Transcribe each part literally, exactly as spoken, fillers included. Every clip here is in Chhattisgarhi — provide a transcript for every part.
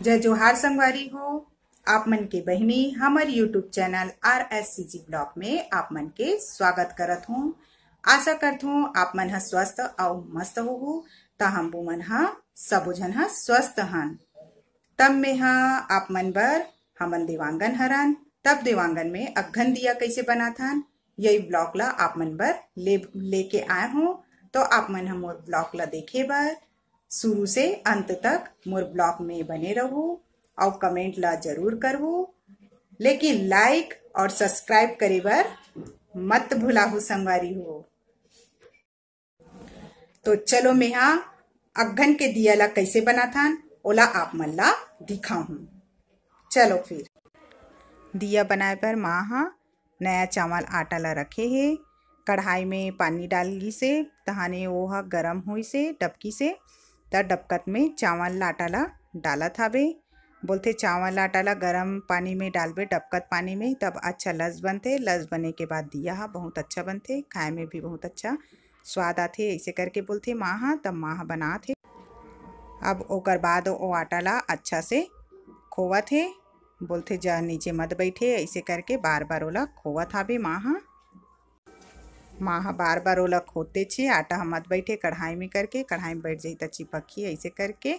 जय जोहार संगवारी हो, आप मन के बहिनी हमर YouTube channel R S C G blog में आप मन के स्वागत करत हूँ। आशा करत हूँ आप मन ह स्वस्थ अउ मस्त होहू, त हम मन ह सबो झन ह स्वस्थ हन। तब में ह आप मन बर हमन देवांगन हरन, तब देवांगन में अघ्घन दिया कैसे बनाथन, यही ब्लॉग ला आप मन बर ले, लेके आए हूँ। तो आप मन ह मोर ब्लॉग ला देखे बर शुरू से अंत तक मोर ब्लॉग में बने रहू अउ कमेंट ला जरूर करहू, लेकिन लाइक और सब्सक्राइब करे बर मत भुलाहू संगवारी हो। तो चलो मेहा अघ्घन के दिया ला कैसे बनाथन ओला आप मन ला दिखाहूँ। चलो फिर दिया बनाए बर माँ हा नया चावल आटा ला रखे हे। कढ़ाई में पानी डाल गिस हे, तहाने ओहा गरम होइस हे डबकी से, त डबकत में चावल आटा ला डालत हाबे। बोलथे चावल आटा ला गरम पानी में डालबे, डबकत पानी में, तब अच्छा लस बनथे। लस बने के बाद दिया हा बहुत अच्छा बनथे, खाए में भी बहुत अच्छा स्वाद आथे। ऐसे करके बोलथे माँ हा, तब माँ हा बनात हे। अब ओकर बाद ओ आटा ला अच्छा से खोवत हे। बोलथे जा नीचे मत बैठे, ऐसे करके बार बार ओला खोवत हाबे माँ हा। माँ हा बार बार ओला खोदथे, आटा हा मत बैठे कढ़ाई में करके, कढ़ाई में बैठ जाही त चिपकही, ऐसे करके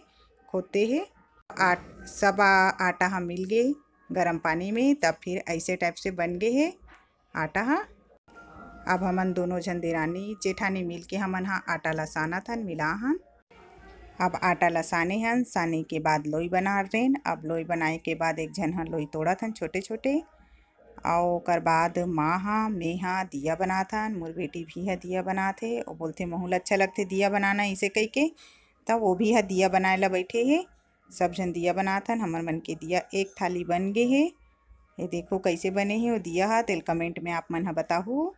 खोदथे हे। आट-, सब आ-, आटा हा मिल गे गरम पानी में, तब फिर ऐसे टाइप से बन गे हे आटा हा। अब हमन दोनों झन देरानी जेठानी मिल के हमन हा आटा ला सानत हन, मिला हन। अब आटा ला साने हन, साने के बाद लोई बना रेन। अब लोई बनाए के बाद एक झन ह लोई तोड़त हन छोटे छोटे, अउ ओकर बाद माँ हा, मेहा दिया बनात हन, मोर बेटी भी ह दिया बनात हे। वो बोलथे महू ला अच्छा लगथे दिया बनाना, इसे कहिके त वो भी ह दिया बनाए ला बैठे हे। सब झन दिया बनात हन, हमर मन के दिया एक थाली बन गे हे। ये देखो कैसे बने हे वो दिया हा, तेल कमेंट में आप मन ह बताहू।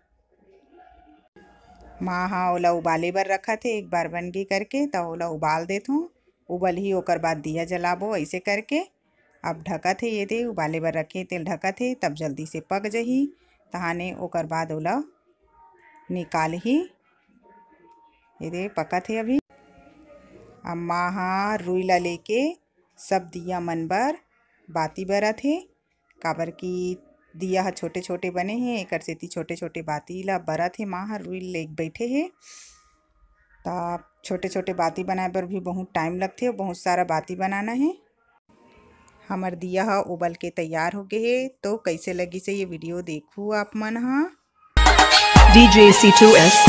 माँ हा ओला उबाले बर रखत हे, एक बार बन गे करके, त ओला उबाल देथों। उबलही, ओकर बाद दिया जलाबो, ऐसे करके। अब ढकत हे, ये दे उबाले बर रखे, तेल ढकत हे, तब जल्दी से पक जही, तहाने ओकर बाद ओला निकालही। ये दे पकत हे अभी। अब माँ हा रुई ला लेके सब दिया मन बर बाती बरत हे, काबर कि दिया ह छोटे-छोटे बने हे, एकर सेती छोटे-छोटे बाती ला बरत हे। माँ ह रुई ले बैठे हे, त छोटे-छोटे बाती बनाए बर भी बहुत टाइम लगथे, बहुत सारा बाती बनाना हे। हमर दिया ह उबल के तैयार हो गे हे, तो कैसे लगिस हे ये वीडियो, देखू आप मन ह। D J C two S।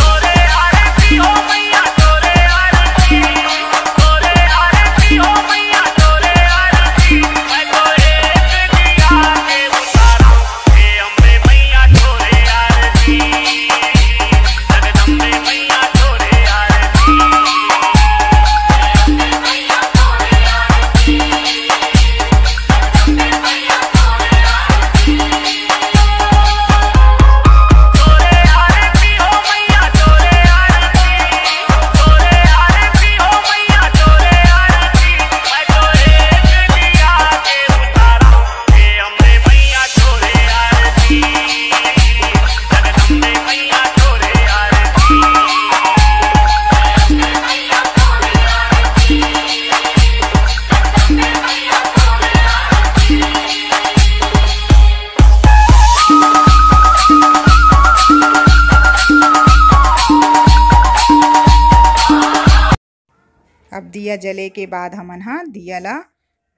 अब दिया जले के बाद हमन ह दिया ला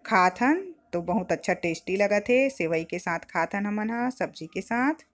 खात हन, तो बहुत अच्छा टेस्टी लगत हे। सेवई के साथ खात हन हमन ह, सब्जी के साथ।